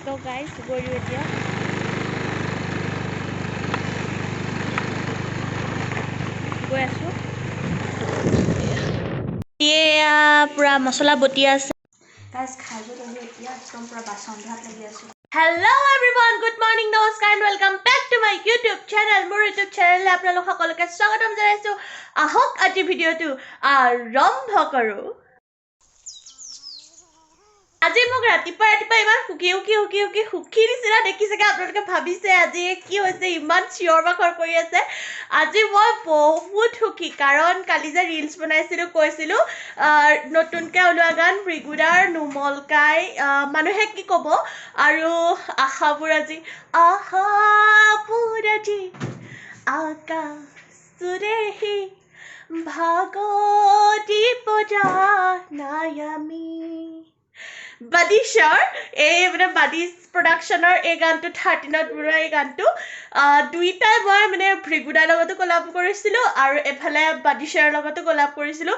তো গাইজ, গৈ দিওঁ এতিয়া। গৈ আছোঁ। এয়া পূৰা মছলা বটি আছে। গাইজ, খাই বৈ ল'লোঁ। এতিয়া একদম পূৰা বাচন ধোৱাত লাগি আছোঁ। হেল্ল' এভৰিৱান, গুড মৰ্ণিং, নমস্কাৰ and welcome back to my YouTube channel. মোৰ ইউটিউব চেনেললৈ আপোনালোক সকলোকে স্বাগতম জনাইছোঁ। আহক, আজি ভিডিঅ'টো আৰম্ভ কৰোঁ। আজি মোক ৰাতিপুৱা ৰাতিপুৱা ইমান সুখী সুখী সুখী সুখী সুখী নিচিনা দেখি চাগে আপোনালোকে ভাবিছে, আজি কি হৈছে, ইমান চিঞৰ বাখৰ কৰি আছে। আজি মই বহুত সুখী, কাৰণ কালি যে ৰিলচ বনাইছিলোঁ, কৈছিলোঁ নতুনকৈ ওলোৱা গান ভৃগুদাৰ নোমলকাই, মানুহে কি ক'ব আৰু আশাবোৰ আজি, আশাবোৰ আজি আকাশ ভাগ দিব নাই আমি। বাদিছৰ এই মানে বাদিছ প্ৰডাকশ্যনৰ এই গানটো, 13ত বনোৱা এই গানটো, দুইটাই মই মানে ভৃগুদাৰ লগতো কলাব কৰিছিলোঁ আৰু এফালে বাদিছৰ লগতো কলাব কৰিছিলোঁ।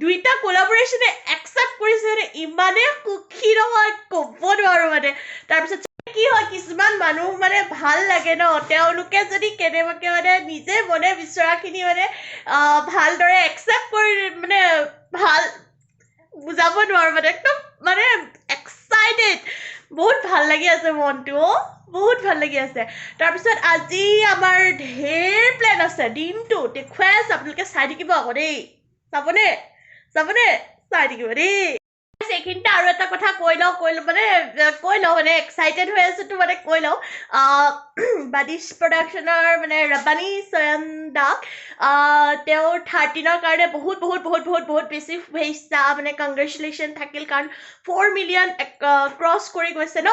দুইটা কলাবৰেশ্যনে একচেপ্ট কৰিছে, মানে ইমানেই সুখী নহয়, ক'ব নোৱাৰোঁ। মানে তাৰপিছত কি হয়, কিছুমান মানুহ মানে ভাল লাগে ন, তেওঁলোকে যদি কেনেবাকৈ মানে নিজে মনে বিচৰাখিনি মানে ভালদৰে একচেপ্ট কৰি, মানে ভাল বুজাব নোৱাৰোঁ, মানে একদম মানে এক্সাইটেড, বহুত ভাল লাগি আছে মনটো। অ', বহুত ভাল লাগি আছে। তাৰপিছত আজি আমাৰ ঢেৰ প্লেন আছে, দিনটো দেখুৱাই আছে, আপোনালোকে চাই থাকিব আকৌ দেই। চাবনে? চাবনে? চাই থাকিব দেই। এইখিনিতে আৰু এটা কথা কৈ লওঁ, কৈ লওঁ, মানে কৈ লওঁ, মানে এক্সাইটেড হৈ আছোতো, মানে কৈ লওঁ। বাদিছ প্ৰডাকশ্যনৰ মানে ৰবানী চয়ন দাক তেওঁৰ 13ৰ কাৰণে বহুত বহুত বহুত বহুত বহুত বেছি শুভেচ্ছা, মানে কংগ্ৰেচুলেশ্যন থাকিল, কাৰণ 4 মিলিয়ন ক্ৰছ কৰি গৈছে ন।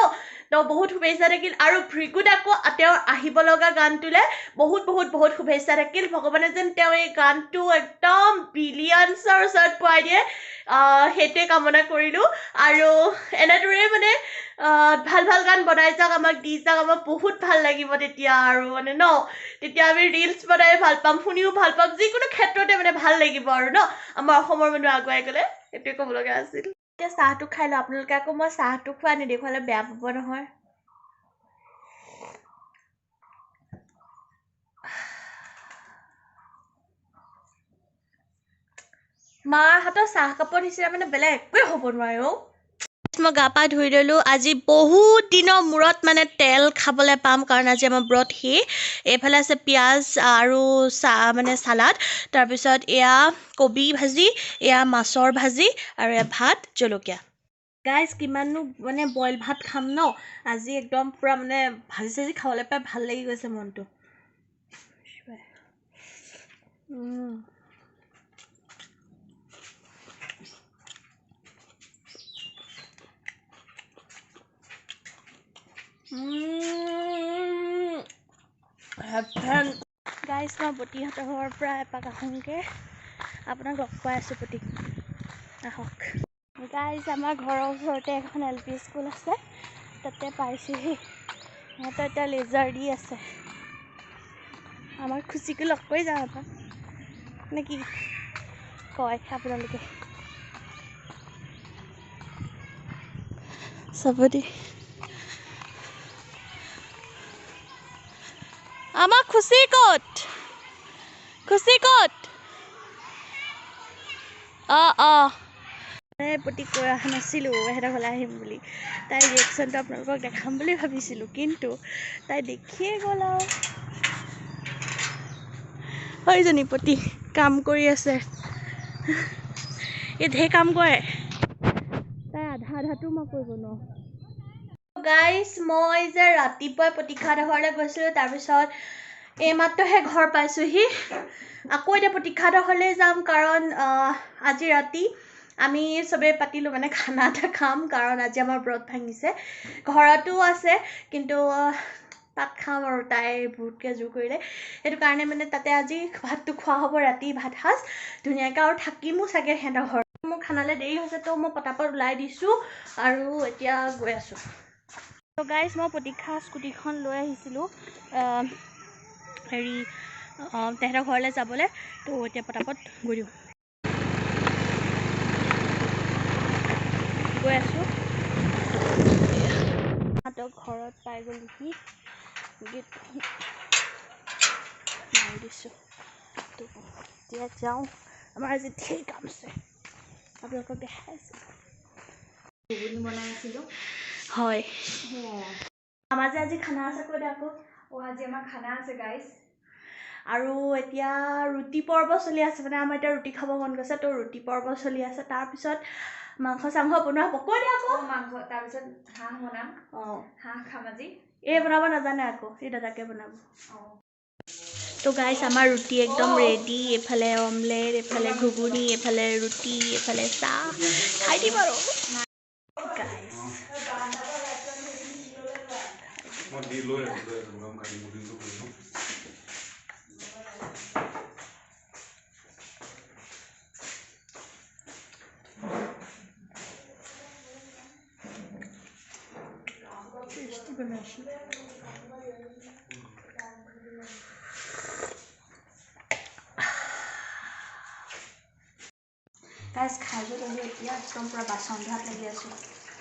তো বহুত শুভেচ্ছা থাকিল। আৰু ভৃগুদাকো তেওঁৰ আহিব লগা গানটোলৈ বহুত বহুত বহুত শুভেচ্ছা থাকিল। ভগৱানে যেন তেওঁ এই গানটো একদম বিলিয়নছৰ ওচৰত পোৱাই দিয়ে, সেইটোৱে কামনা কৰিলোঁ। আৰু এনেদৰেই মানে ভাল ভাল গান বনাই যাওক, আমাক দি যাওক, আমাক বহুত ভাল লাগিব তেতিয়া আৰু মানে ন, তেতিয়া আমি ৰিলচ বনাই ভাল পাম, শুনিও ভাল পাম, যিকোনো ক্ষেত্ৰতে মানে ভাল লাগিব আৰু ন, আমাৰ অসমৰ মানুহ আগুৱাই গ'লে। সেইটোৱে ক'ব লগা আছিল। এতিয়া চাহটো খাই লওঁ। আপোনালোকে আকৌ মই চাহটো খোৱা নেদেখুৱালে বেয়া পাব নহয়। মাৰ হাতৰ চাহ কাপৰ নিচিনা মানে বেলেগ একোৱে হ'ব নোৱাৰে। অ', মই গা পা ধুই ল'লোঁ। আজি বহুত দিনৰ মূৰত মানে তেল খাবলৈ পাম, কাৰণ আজি আমাৰ ব্ৰত শেষ। এইফালে আছে পিঁয়াজ আৰু চাহ, মানে চালাড, তাৰপিছত এয়া কবি ভাজি, এয়া মাছৰ ভাজি আৰু এয়া ভাত জলকীয়া। গাইজ, কিমাননো মানে বইল ভাত খাম ন, আজি একদম পূৰা মানে ভাজি চাজি খাবলৈ পাই ভাল লাগি গৈছে মনটো। হেভেন। গাইজ, মই বতীহঁতৰ ঘৰৰ পৰা এপাক আহোঁগৈ, আপোনাক লগ পাই আছোঁ। প্ৰতীক, আহক। গাইজ, আমাৰ ঘৰৰ ওচৰতে এখন এল পি স্কুল আছে, তাতে পাইছোঁহি। সিহঁতৰ এতিয়া লেজাৰ দি আছে। আমাৰ খুচিকো লগ কৰি যাওঁ এপাক, নে কি কয় আপোনালোকে? চাব দেই। আমাৰ খুচি ক'ত? খুচি ক'ত? অঁ অঁ প্ৰতি কৈ অহা নাছিলোঁ এহেঁতৰ ঘৰলৈ আহিম বুলি। তাইৰ ৰিয়েকশ্যনটো আপোনালোকক দেখাম বুলি ভাবিছিলোঁ, কিন্তু তাই দেখিয়ে গ'ল আৰু। হয়জনী প্ৰতি কাম কৰি আছে। এই ঢেৰ কাম কৰে তাই, আধা আধাটো মই কৰিব নোৱাৰোঁ। গাইজ, মই যে ৰাতিপুৱাই প্ৰতীক্ষাহঁতৰ ঘৰলৈ গৈছিলোঁ, তাৰপিছত এইমাত্ৰহে ঘৰ পাইছোঁহি। আকৌ এতিয়া প্ৰতীক্ষাহঁতৰ ঘৰলৈ যাম, কাৰণ আজি ৰাতি আমি চবেই পাতিলোঁ মানে খানা এটা খাম, কাৰণ আজি আমাৰ ব্ৰত ভাঙিছে। ঘৰতো আছে, কিন্তু তাত খাম আৰু তাই বহুতকৈ জোৰ কৰিলে, সেইটো কাৰণে মানে তাতে আজি ভাতটো খোৱা হ'ব, ৰাতি ভাত সাজ ধুনীয়াকৈ, আৰু থাকিমো চাগে সিহঁতৰ ঘৰত। মোৰ খানালৈ দেৰি হৈছে, তো মই পটাপট ওলাই দিছোঁ আৰু এতিয়া গৈ আছোঁ। ত' গাইজ, মই প্ৰতীক্ষা স্কুটিখন লৈ আহিছিলোঁ হেৰি তেহেঁতৰ ঘৰলৈ যাবলৈ। তো এতিয়া পটাপট গৈ দিওঁ। গৈ আছোঁ। প্ৰতীক্ষাহঁতৰ ঘৰত পাই গ'লোহি। গেটখন মাৰি দিছোঁ। তো এতিয়া যাওঁ, আমাৰ আজি ধেৰ কাম আছে, আপোনালোকক দেখাই আছোঁ। ঘুগুনি বনাই আছিলোঁ। হয়, সেয়াই। আমাৰ যে আজি খানা আছে, কৈ দে আকৌ। অ', আজি আমাৰ খানা আছে গাইজ। আৰু এতিয়া ৰুটি পৰ্ব চলি আছে, মানে আমাৰ এতিয়া ৰুটি খাব মন গৈছে, তো ৰুটি পৰ্ব চলি আছে। তাৰপিছত মাংস চাংস বনোৱা হ'ব, কৈ দে আকৌ। মাংস, তাৰপিছত হাঁহ বনাম। অঁ, হাঁহ খাম আজি। এই বনাব নাজানে আকৌ, এই দাদাকে বনাব। তো গাইছ, আমাৰ ৰুটি একদম ৰেডি। এইফালে অমলেট, এইফালে ঘুগুনি, এইফালে ৰুটি, এইফালে চাহ। খাই দিম আৰু গাইছ। মই দি লৈ আছোঁ, লৈ আছোঁ। গৰম কাটি বুকিংটো কৰি লওঁ। টেষ্টি বনাইছোঁ গাইজ। খাই বৈ ল'লোঁ, এতিয়া একদম পূৰা বাচন ধোৱাত লাগি আছোঁ।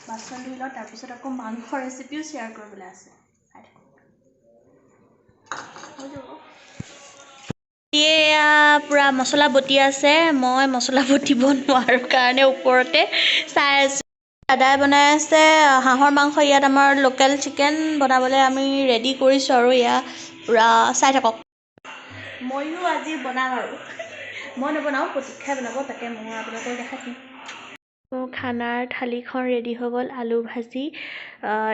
বাচন ধুই লওঁ, তাৰপিছত আকৌ মাংস ৰেচিপিও শ্বেয়াৰ কৰিবলৈ আছে। খাই থাকোঁ, হৈ যাব। এয়া পূৰা মছলা বটি আছে। মই মছলা বটিব নোৱাৰোঁ কাৰণে ওপৰতে চাই আছোঁ। দাদাই বনাই আছে হাঁহৰ মাংস। ইয়াত আমাৰ লোকেল চিকেন বনাবলৈ আমি ৰেডি কৰিছোঁ আৰু এয়া পূৰা চাই থাকক। ময়ো আজি বনাম আৰু মই নবনাওঁ, প্ৰতীক্ষাই বনাব, তাকে মই আপোনালোকক দেখাই দিম। মোৰ খানাৰ থালিখন ৰেডি হৈ গ'ল। আলু ভাজি,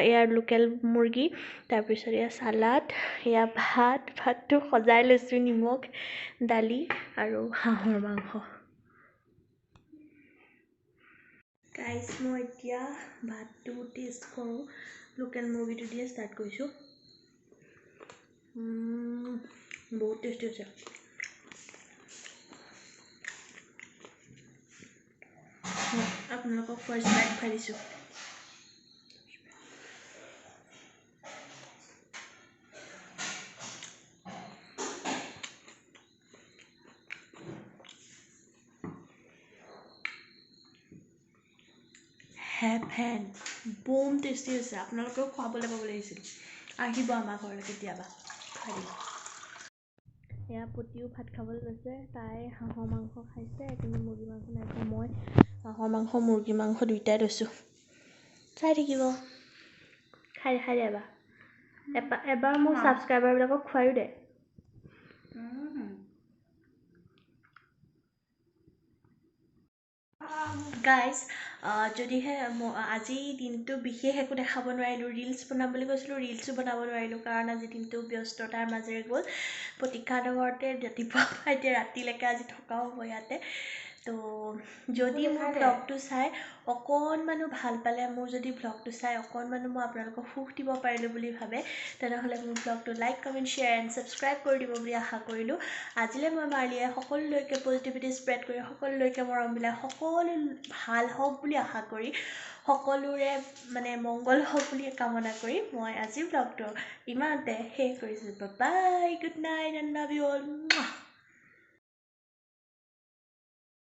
এয়া লোকেল মুৰ্গী, তাৰপিছত এয়া চালাড, এয়া ভাত, ভাতটো সজাই লৈছোঁ, নিমখ, দালি আৰু হাঁহৰ মাংস। গাইজ, মই এতিয়া ভাতটো টেষ্ট কৰোঁ। লোকেল মুৰ্গীটো দিয়ে ষ্টাৰ্ট কৰিছোঁ। বহুত টেষ্টি হৈছে। আপোনালোকক ফাৰ্ষ্ট বাইট খুৱাই দিছোঁ। হেভেন, বম টেষ্টি হৈছে। আপোনালোকেও খুৱাবলৈ পাব লাগিছিল। আহিব আমাৰ ঘৰলৈ কেতিয়াবা, খুৱাই দিম। এয়া পতিও ভাত খাবলৈ লৈছে। তাই হাঁহৰ মাংস খাইছে, কিন্তু মুৰ্গী মাংস নাই খোৱা। মই হাঁহৰ মাংস, মুৰ্গী মাংস দুয়োটাই লৈছোঁ। চাই থাকিব, খাই খাই দে এবাৰ। এবাৰ মোৰ ছাবস্ক্ৰাইবাৰবিলাকক খুৱায়ো দে। গাইজ, যদিহে আজি দিনটো বিশেষ একো দেখাব নোৱাৰিলোঁ, ৰিলচ বনাম বুলি কৈছিলোঁ, ৰিলচো বনাব নোৱাৰিলোঁ, কাৰণ আজি দিনটো ব্যস্ততাৰ মাজেৰে গ'ল। প্ৰতীক্ষাহঁতৰ ঘৰতে ৰাতিপুৱা পৰা এতিয়া ৰাতিলৈকে আজি থকাও হ'ব ইয়াতে। তো যদি মোৰ ভ্লগটো চাই অকণমানো ভাল পালে, মোৰ যদি ভ্লগটো চাই অকণমানো মই আপোনালোকক সুখ দিব পাৰিলোঁ বুলি ভাবে, তেনেহ'লে মোৰ ভ্লগটো like, comment, share and subscribe কৰি দিব বুলি আশা কৰিলোঁ। আজিলৈ মই মাৰ্লিয়ে সকলোলৈকে পজিটিভিটি স্প্ৰেড কৰি, সকলোলৈকে মৰম বিলাক, সকলো ভাল হওক বুলি আশা কৰি, সকলোৰে মানে মংগল হওক বুলি কামনা কৰি মই আজিৰ ভ্লগটো ইমানতে শেষ কৰিছোঁ। Bye, good night and love you all.